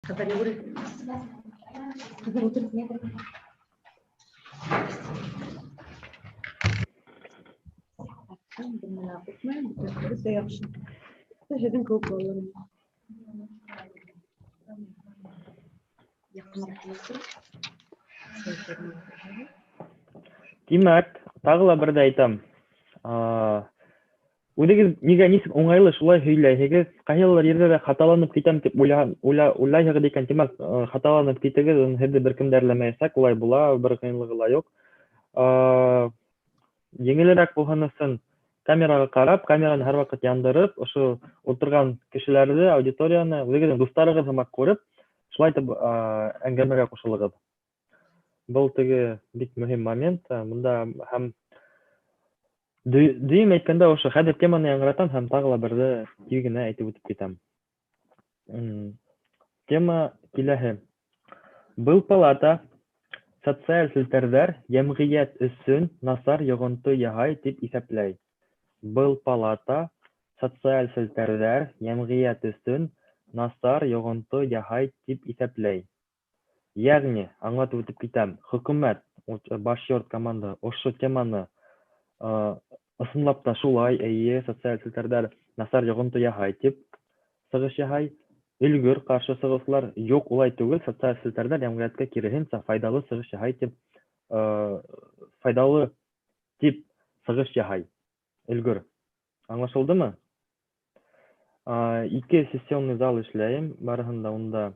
Ҡыҙҙар йүгерә. Ҡыҙҙар ултырып. Бөтә яҡшы. Һеҙҙең кеүек балалар. Тимәк, тағы ла берҙе әйтәм. Үҙегеҙ нигә нисек уңайлы шулай һөйләйһегеҙ. Ҡайһылыр ерҙә лә хаталанып китәм тип уйлайһығыҙ икән, тимәк, хаталанып китегеҙ, һеҙҙе бер кем дә әрләмәйәсәк, улай була, бер ҡыйынлығы ла юҡ. Еңелерәк булһын өсөн камераға ҡарап, камераны һәр ваҡыт яндырып, ошо ултырған кешеләрҙе, аудиторияны, үҙегеҙҙең дуҫтарығыҙ һымаҡ күреп, шулай итеп әңгәмәгә ҡушылығыҙ. Был теге бик мөһим момент. Бында һәм дөйөм әйткәндә ошо хәҙер теманы яңғыратам һәм тағы ла берҙе тиҙ генә әйтеп үтеп китәм. Тема киләһе. Был палата социаль селтәрҙәр йәмғиәт өсөн насар йоғонто яһай тип иҫәпләй. Был палата социаль селтәрҙәр йәмғиәт өсөн насар йоғонто яһай тип иҫәпләй. Йәғни, аңлатып үтеп китәм, хөкүмәт, баш йорт команда ошо теманы ысынлап та шулай, эйе, социаль селтәрҙәр насар йоғонто яһай тип сығыш яһай. Өлгөр ҡаршы сығыусылар, юҡ, улай түгел, социаль селтәрҙәр йәмғиәткә киреһенсә файҙалы сығыш яһай тип, файҙалы тип сығыш яһай. Өлгөр. Аңлашылдымы? Ике сессионный зал эшләйем, барыһын да унда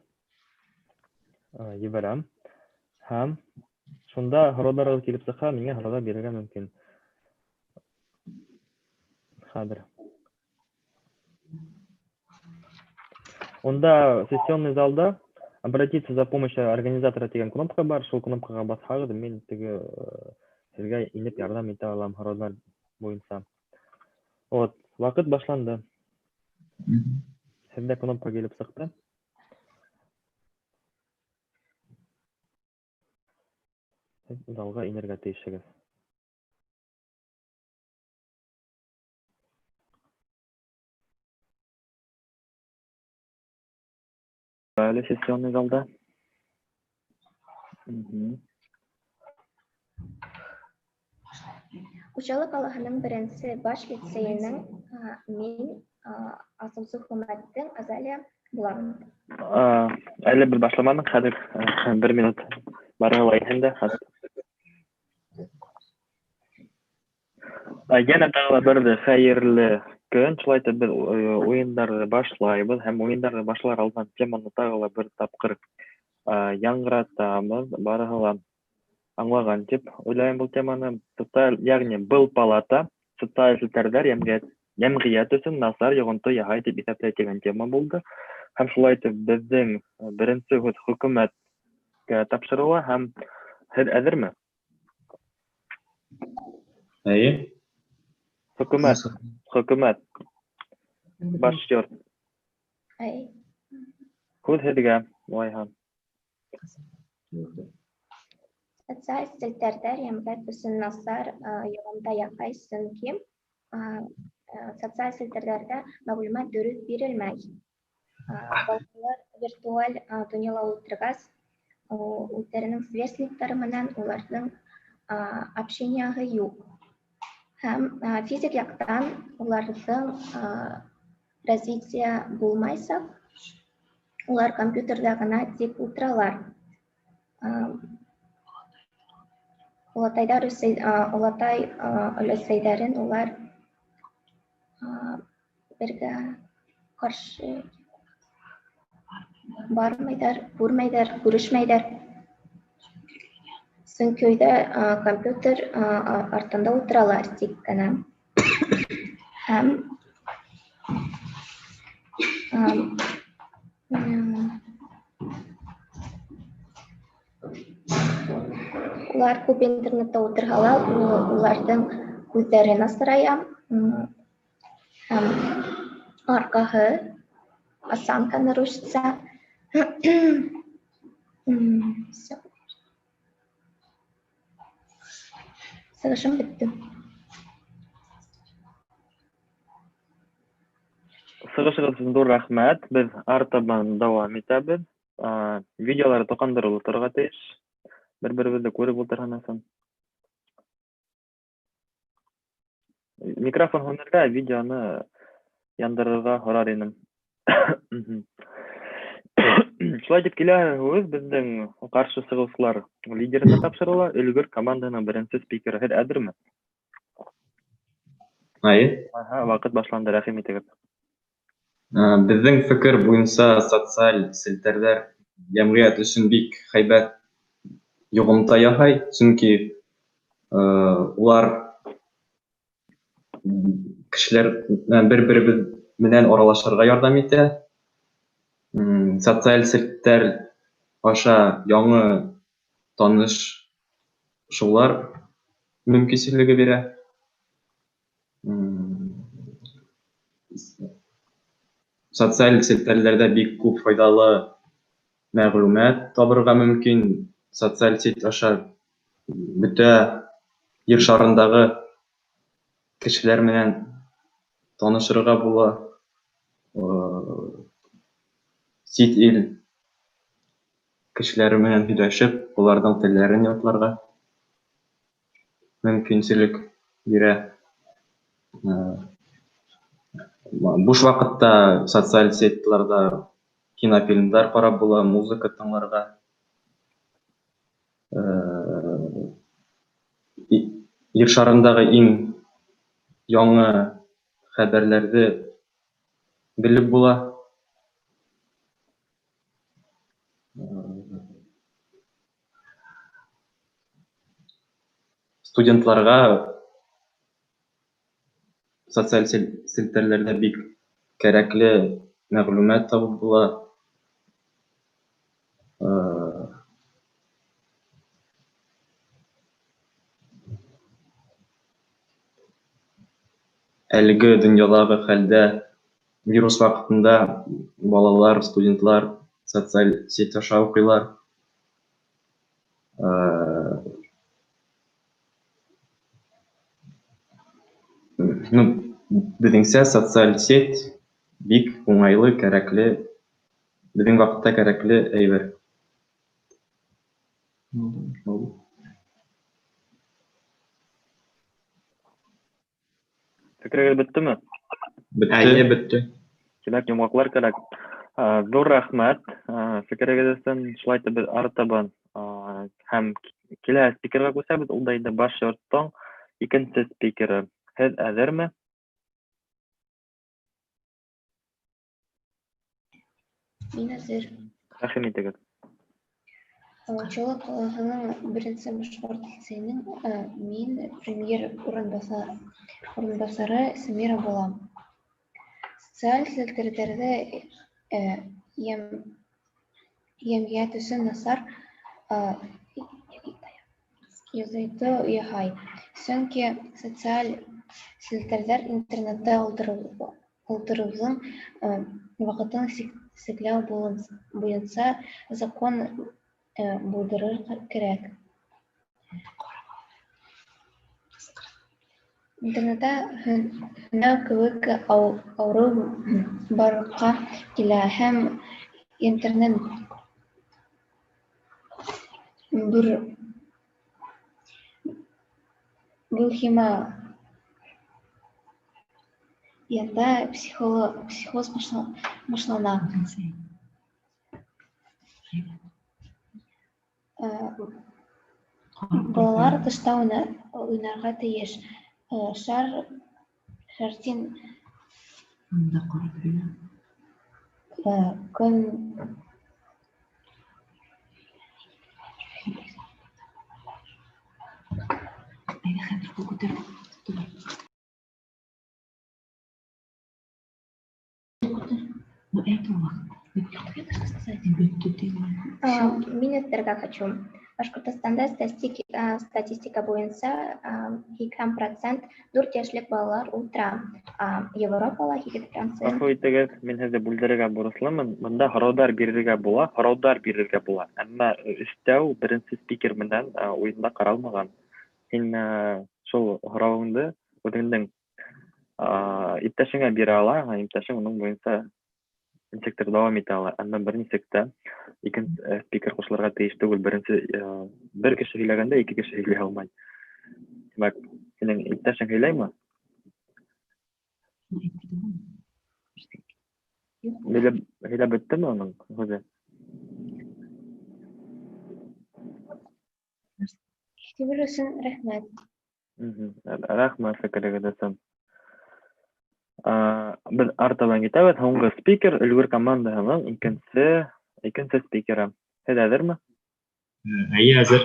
ебәрәм. Һәм шунда һорауҙарығыҙ килеп сыҡһа, миңә һорауҙар бирергә мөмкин. Хәҙер. Унда сессионный залда обратиться за помощью организатора тигән кнопка бар. Шул кнопкаға баҫһағыҙ, мин теге һеҙгә инеп ярҙам итә алам һорауҙар буйынса. Вот, ваҡыт башланды. Һеҙҙә кнопка килеп сыҡты. Һеҙ залға инергә тейешһегеҙ. Әле сессионный залда. Учалы ҡалаһының беренсе баш лицейының мин асыусы хөкүмәттең Азалия булам. Әле беҙ башламаныҡ, хәҙер бер минут барыһы ла инһен дә. Йәнә тағы ла бер хәйерле көн. Шулай итеп беҙ уйындарҙы башлайбыҙ һәм уйындарҙы башлар алдынан теманы тағы ла бер тапҡыр яңғыратабыҙ. Барыһы ла аңлаған тип уйлайым был теманы. Социаль, йәғни был палата социаль селтәрҙәр йәмғиәт өсөн насар йоғонто яһай тип иҫәпләй тигән тема булды. Һәм шулай итеп беҙҙең беренсе һүҙ хөкүмәткә тапшырыла. Һәм һеҙ әҙерме? Эйе. Хөкүмәт, хөкүмәт. Баш йорт. Һүҙ һеҙгә, улайһа. Социаль селтәрҙәр йәмғиәт өсөн насар йоғонто яһай, сөнки социаль селтәрҙәрҙә мәғлүмәт дөрөҫ бирелмәй. Балалар виртуаль донъяла ултырғас, үҙҙәренең сверстниктары менән уларҙың общенияһы юҡ. Һәм физик яҡтан уларҙың развитие булмайсаҡ, улар компьютерҙа ғына тик ултыралар. Олатайҙар, олатай өләсәйҙәрен улар бергә ҡаршы бармайҙар, күрмәйҙәр, күрешмәйҙәр. Сөнки өйҙә компьютер артында ултыралар тик кенә. Һәм улар күп интернетта ултырһалар, уларҙың күҙҙәре насарая, һәм арҡаһы, осанка нарушится. Всё. Сығышым бөттө. Сығышығыҙ өсөн ҙур рәхмәт. Беҙ артабан дауам итәбеҙ. Видеолар тоҡандырыулы торорға тейеш. Бер-беребеҙҙе күреп ултырһын өсөн. Микрофон һүнергә, видеоны яндырырға һорар инем. Шулай итеп, килә һүҙ беҙҙең ҡаршы сығыусылар лидерына тапшырыла. Өлгөр команданың беренсе спикеры. Һеҙ әҙерме? Эйе. Аһа, ваҡыт башланды, рәхим итегеҙ. Беҙҙең фекер буйынса социаль селтәрҙәр йәмғиәт өсөн бик һәйбәт йоғонто яһай, сөнки улар кешеләр менән бер-беребеҙ менән аралашырға ярҙам итә. Социаль селтәр аша яңы танышыулар мөмкинселеге бирә. Социаль селтәрләрҙә бик күп файҙалы мәғлүмәт табырға мөмкин. Социаль сеть аша бөтә ер шарындағы кешеләр менән танышырға була. Сит ил кешеләре менән һөйләшеп, уларҙың телдәрен ятларға мөмкинселек бирә. Буш ваҡытта социаль сетьларҙа кинофильмдар ҡарап була, музыка тыңларға. Ер шарындағы иң яңы хәбәрләрҙе белеп була. Студентларға социаль селтәрләрҙә бик кәрәкле мәғлүмәт табып була. Әлеге донъялағы хәлдә вирус ваҡытында балалар, студентлар социаль сеть аша уҡыйлар. Ну, беҙҙеңсә социаль сеть бик уңайлы, кәрәкле, беҙҙең ваҡытта кәрәкле әйбер. Фекерегеҙ бөттөмө? Бөттө. Эйе, бөттө. Тимәк, йомғаҡлар кәрәк. Ҙур рәхмәт фекерегеҙ өсөн. Шулай итеп, беҙ артабан һәм килә спикерға күсәбеҙ. Ул да инде баш йорттоң икенсе спикеры. Һеҙ әҙерме? Мин әҙер. Рәхим итегеҙ. Учалы ҡалаһының беренсе башҡорт лицейының мин премьер урынбаҫары Самира булам. Социаль селтәрҙәрҙе йәмғиәт өсөн насар йоғонто яһай. Сөнки социаль селтәрҙәр интернетта ултырыуҙың ваҡытын сикләү буйынса закон булдырыр кәрәк. Интернетта һөнәү кеүек ауырыу барлыҡҡа килә һәм интернет булхимаянда психоз башлана. Балалар тышта уйнарға тейеш. Шартин көн Мин өҫтәргә хочу. Башҡортостанда статистика буйынса 80% 4 йәшлек балалар ултыра. Европала 8%. Ғәфү итегеҙ, мин һеҙҙе бүлдерергә бурыслымын. Бында һорауҙар бирергә була, һорауҙар бирергә була. Әммә өҫтәү беренсе спикер менән уйында ҡаралмаған. Һин шул һорауыңды үҙеңдең иптәшеңә бирә алаһың, иптәшең уның буйынса нисектер дауам итә ала, әммә бер нисек тә икенсе спикер ҡушылырға тейеш түгел. Беренсе бер кеше һөйләгәндә ике кеше һөйләй алмай. Тимәк, һинең иптәшең һөйләйме? Һөйләп бөттөмө уның һүҙе? Иғтибар өсөн рәхмәт. Рәхмәт фекерегеҙ өсөн. Беҙ артабан китәбеҙ. Һуңғы спикер Өлгөр командаһының икенсе спикеры. Һеҙ әҙерме? Эйе, әҙер.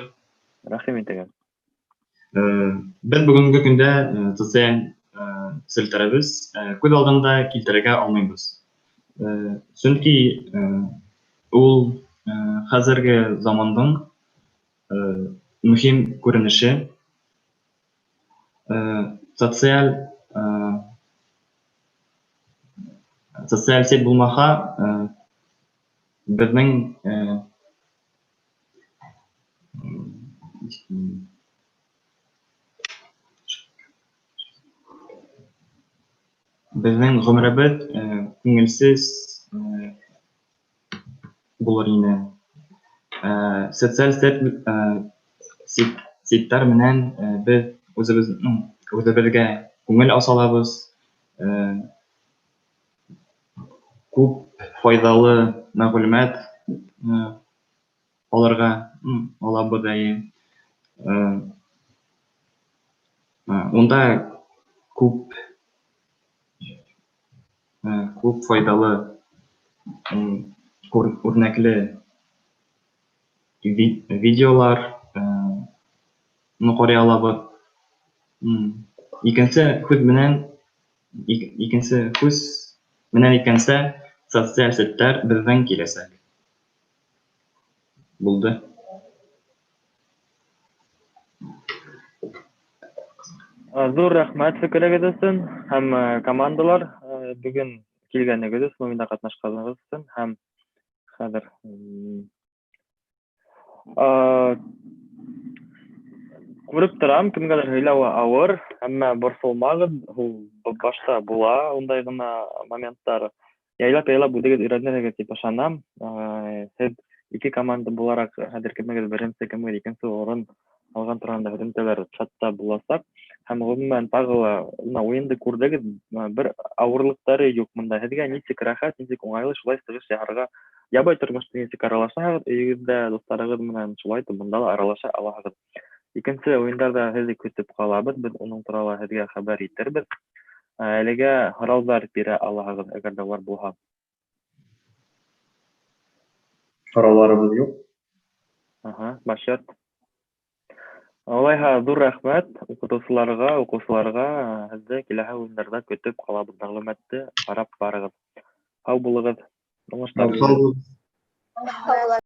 Рәхим итегеҙ. Беҙ бөгөнгө көндә социаль селтәребеҙ күҙ алдында килтерергә алмайбыҙ. Сөнки ул хәҙерге замандың мөһим күренеше. Социаль сеть булмаһа, беҙҙең ғүмеребеҙ күңелсеҙ булыр ине. Социаль сеттәр менән беҙ үҙебеҙгә күңел аса алабыҙ, күп файҙалы мәғлүмәт алырға алабыҙ, әйе. Унда күп файҙалы үрнәкле видеолар ҡарай алабыҙ. Икенсе һүҙ менән әйткәнсә, социаль селтәр беҙҙең киләсәк. Булды. Ҙур рәхмәт фекерегеҙ өсөн һәм командалар бөгөн килгәнегеҙ өсөн, уйында ҡатнашҡанығыҙ өсөн һәм хәҙер күреп торам, кемгәлер һөйләүе ауыр, әммә борсолмағыҙ, ул башта була ундай ғына моменттар. Яйлап-яйлап үҙегеҙ өйрәнерһегеҙ тип ышанам. Һеҙ ике команда булараҡ хәҙер кемегеҙ беренсе, кемегеҙ икенсе урын алған тураһында һөҙөмтәләр чатта буласаҡ. Һәм ғөмүмән тағы ла бына уйынды күрҙегеҙ, бер ауырлыҡтары юҡ бында. Һеҙгә нисек рәхәт, нисек уңайлы шулай сығыш яһарға. Ябай тормошта нисек аралашаһығыҙ, өйөгөҙҙә дуҫтарығыҙ менән шулай итеп бында ла аралаша алаһығыҙ. Икенсе уйындарҙа һеҙҙе көтөп ҡалабыҙ, беҙ уның турала һеҙгә хәбәр итербеҙ. Әлегә һорауҙар бирә алаһығыҙ, әгәр ҙә улар булһа. Һорауларыбыҙ юҡ. Аһа, башет. Улайһа, ҙур рәхмәт уҡытыусыларға, уҡыусыларға. Һеҙҙе киләһе уйындарҙа көтөп ҡалабыҙ. Мәғлүмәтте ҡарап барығыҙ. Һау булығыҙ. Уңыштар. Һау булығыҙ. Һау булығыҙ.